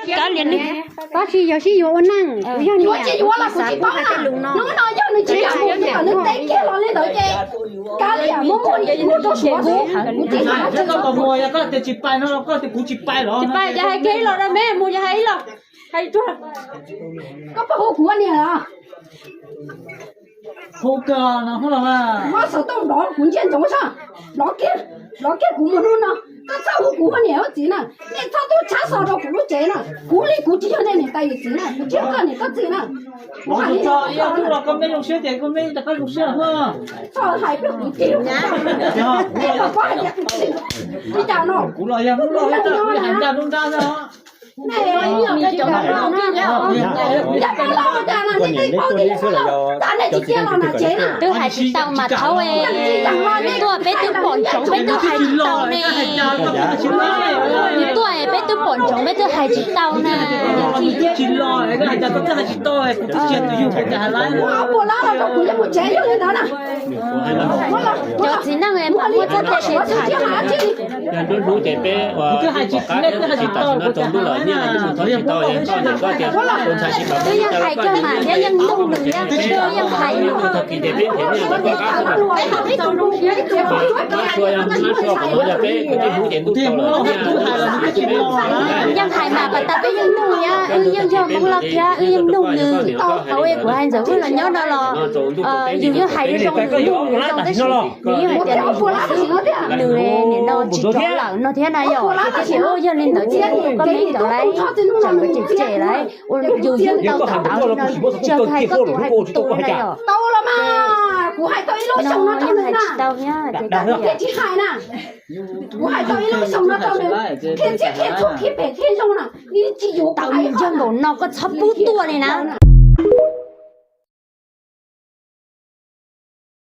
Kav liam nws, tab sis yog sib yuav ua neej, kuv yog niam, kuv xav kuv hais tej lus no. Hnub no yog nws tsis kam mus, nws teb kiag los li ntawd ces kav liam, muab muab nws muab rau Suav xwb. Kuv tsis kam. Koj mus yog koj tias tsis pais no los koj tias kuv tsis pais los? Tsis pais ces hais kiag ib los, me mus ces hais ib los. Hais rau, koj puas hu kuv ua niam los? Hu kawg no hnub no mas. Muab xov tooj dov kuv ntsia ntsoov saib, dov kiag, dov kiag kuv mus hnub no. Koj txhob hu kuv ua niam ua txiv na, nej txhob tuaj tshab xov rau kuv lub tsev na. Kuv li kuv tsis yog nej niam tais yawm txiv na, kuv tsis yog koj niam koj txiv na. Kuv hais li no, koj me zoo siab ces koj me rau koj zoo siab. Txhob hais pliag kuv tig. Kuv los yog hnub no hais ncaj hnub nrab no. Twb hais tsis tau mas thaub, tuaj peb twb pom ntsoov peb twb hais tsis tau ne. Tuaj peb twb pom ntsoov peb twb hais tsis tau na. Cov txiv neej mas muaj txoj kev xav. Twb hais tsis tau, twb hais tsis tau, twb yeej hais kiag mas thiab yeej nug nws thiab, yeej hais. Yeej hais mas pas tas peb yeej nug thiab, wb yeej yog Hmoob Lauj thiab wb yeej nug nws. Tau, kuv hais ntxawm wb los nyob no los yus yeej hais zoo zoo, nws yeej hais tias nws xwb, nws nim no tsis rov lawm no thiab na yom. Ces tias yog li ntawd ces koj me cov lawm, tsam ces tsem lawm, yus yug tau thaum ntawd no tsis tau hais rau kuv na yom. Tau los mas, kuv hais tau ib lub xyoo no rau nws na. Tsis hais na. Kuv hais tau ib lub xyoo no rau nws, qhia txhij qhia txhua qhia phem qhia zoo na, nws tsis yuav. Tau yog nkaus no koj txhob pub tuaj li na.